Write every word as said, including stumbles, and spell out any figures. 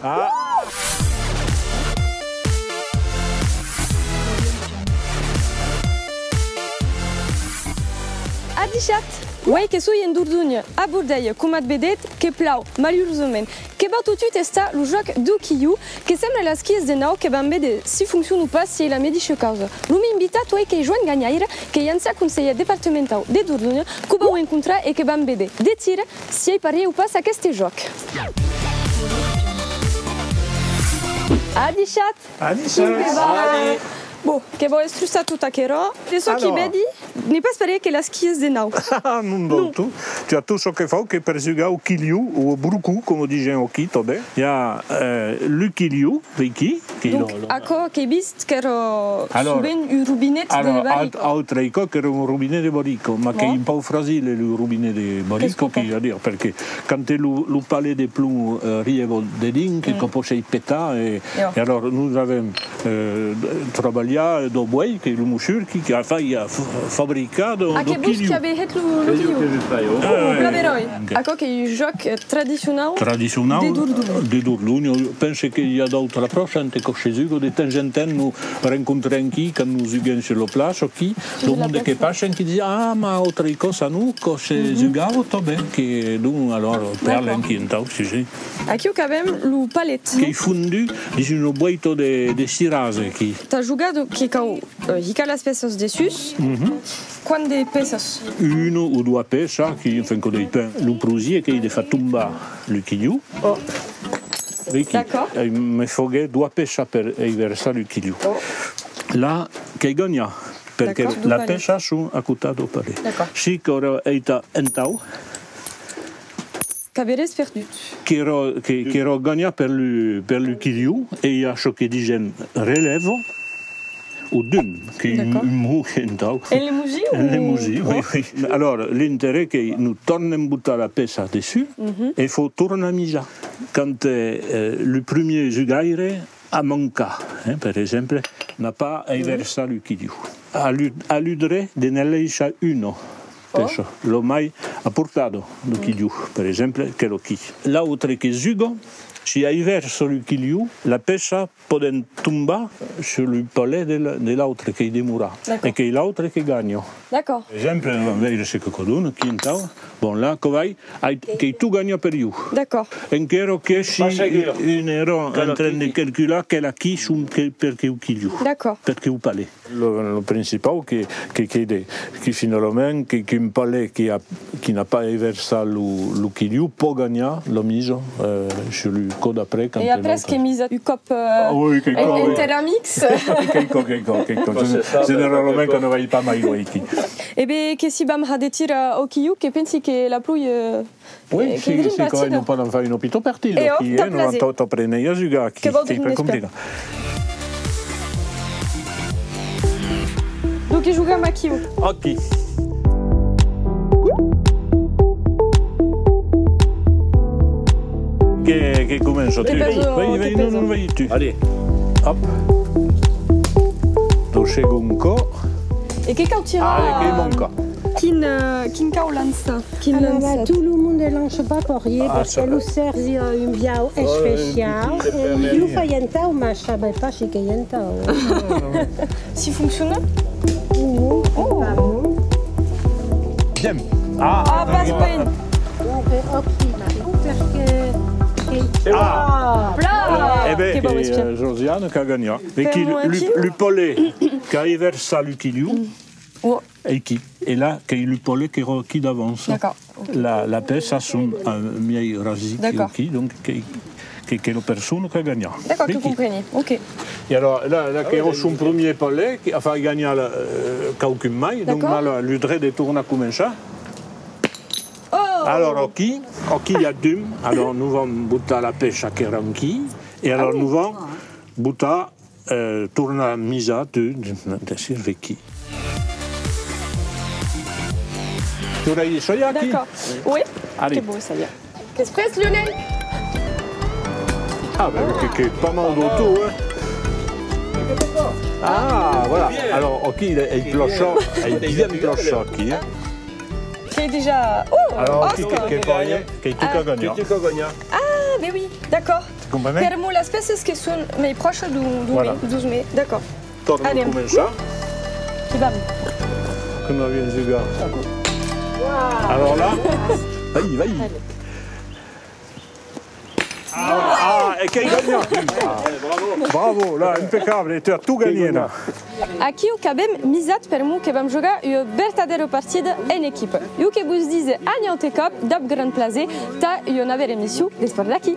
Ah! Adishatz! Uei que soi en Dordonha, a Bordelha, coma at vedetz, que plau, malurosament. Que vau totun testar lo jòc deu quilhon, que sembla las quilhas de nau, que vam véder si fonciona o pas, si ei la medisha causa. Lo men invitat uei qu'ei Joan Ganhaire, qu'ei ancian conselhèr departamentau de Dordonha, que'u vau encontrar e que vam véder de tira si ei parièr o pas aqueste jòc. Adishatz! Adishatz! Bon, que vau estruçar tot aquerò. De çò qui vedi, n'ei pas parièr que las quilhas de nau. Ah, non dau tot. Tu as tot çò que fau que per jugar au quilhon o au brocon, coma disen aquí tanben. I a, eh, lo quilhon, veiquí. Donc, aquò qu'ei vist qu'èra sovent un robinet de barrica. Autre còp qu'èra un robinet de barrica, mas qu'ei un pauc fragile lo robinet de barrica, qu'ei a dire, perque quand lo, lo palet de plomb, eh, riba dedins, que, que pòt se petar, e, e alors nos avem eh, trabalhar dau buei, qu'ei lo mossur qui, qui a fait, a f-, fabricat dau, dau quilhon. Ah, que vos qui avètz hèt lo, lo quilhon. Plan beròi. Aquò qu'ei un jòc, eh, tradicionau de Dordonha. De Dordonha. Pense que i a d'autra pròcha ente quò se juga. De temps en temps nos rencontrem aquí, quand nos juguem sur la plaça, aquí, tot lo monde que passa, qui ditz: «Ah, mas autre còp, non, quò se jugava tanben», que, donc, alors, parlem aquí entau, si, si. Aquiu qu'avem lo palet. Qu'ei fondut dins una boita de, de cirasa, aquí. Tà jogar, donc, que cau, eh, hicar las pèças dessús. Quant de pèças? Una o doas pèças, qui, enfin, quò depend. Lo pròche qu'ei de far tombar lo quilhon. Veiquí, eh, me faguèt doas pèças per eiversar lo quilhon. Là, qu'ei ganhat, perque las pèças son a costat dau palet. Si qu'aura hèit entau, Qu'averetz perdut. Qu'aura, que, qu'aura ganhat per lo, per lo quilhon, e i a çò que disen relèva, o dum, qu'ei un, un mot entau. En lemosin o? En lemosin, oui, oui. Alors, l'interès qu'ei, nos tornem botar la pèça dessús, e fau tornar misar. Quand, eh, eh, lo primièr jugaire a mancat, eh, per exemple, n'a pas eiversat lo quilhon. A lo, a lo dret de ne laissar una, pensa, la mai a portada dau quilhon, per exemple, quela aquí. L'autre que juga, si eiversa lo quilhon, la pèça pòden tombar sur lo palet de la, de l'autre qu'ei demorat, e qu'ei l'autre que ganha. D'acòrd. Per exemple, vam veire çò que quò dona, aquí entau. Bon, là, quò vai, ai, qu'ei tot ganhat per ieu. D'acòrd. Enquèra que si un èra en tren de calcular quel aquí son que, per queu quilhon. D'acòrd. Per queu palet. Lo, lo principau que, que, que de, que finalament, que, qu'un palet qui a, qui n'a pas eiversat lo, lo quilhon pòt ganhar la misa, eh, sur lo còp d'après, quand... E après, que misa un còp, eh, enter amics. Quel còp, quel còp, quel còp. Generalament, quand ne vai pas mai, oui, qui. E ben, que si vam har de tir au quilhon, que pensi que la pluja, eh, Oui, si, si, quand même, nos podem far una pita partida aquí, eh, nos t'aprenei a jugar aquí, qu'ei pas complicat. Donc, i jogam aquiu. Aquí. Que, que comença tu. Vai, vai, non, non, vai tu. Allez. Hop. Lo segond còp. E que cau tirar? Ah, e que manca. Quin, eh, quin cau lançar? Quin lançat? Tot lo monde lança pas parièr, perque lo Sèrgi a un biau especiau. E ieu fai entau, mas sabe pas si qu'ei entau. Si fonciona? Non, pas bon. Bien. Ah, pas ben. Donc, ok, perque... Ah! Plan! E ben, eh, Josiane qu'a ganhat. E que lo, lo palet qu'a eiversat lo quilhon, Ei aquí. E là, qu'ei lo palet qu'èra aquí davant. D'acòrd, ok. La, la pèça son, eh, miei rasit qu'ei aquí, donc que, que, que la persona qu'a ganhat. D'acòrd, que compreni, ok. E alors, là, là qu'èra son premier palet, que, enfin, a ganhat, eh, quauqu'un mai, donc, d'acòrd, n'a lo, lo dret de tornar començar. Oh! Alors, aquí, aquí i a dum, alors, nos vam botar la pèça qu'èra aquí, e alors, nos vam botar Eh, torna misar, tu, de, de servir aquí. Tu l'as dit, ça y est, aquí ? D'accord. Oui. Allez. Que bon, ça y est. Qu'es près, Lionel ? Ah, ben, que, que pas mal d'auto, hein. Ah, voilà. Alors, ok, il est, il est bien placé, il est bien placé, aquí, hein. Qu'ei dejà... Oh, alors, Oscar. Que, que, que, que tu qu'a ganhat. Ah, Mais oui, d'accord. Te comprenes? Per'mor las pèças que son mei pròchas d'un, d'un Voilà. Mes, dos mes, d'accord. Torna Anem. Començar. Hi vam. Que no aviam jugat. Alors là, vai, vai. Ah, ah, e qu'ei ganhant. Bravo, là, impeccable, tu as tout gagné, là. Aquiu qu'avem misat per'mor que vam jogar ua vertadèra partida en equipa. Jo que vos dise a un aute còp, dab gran plaser, tà ua navèra emission d'Espòrt d'Aquí.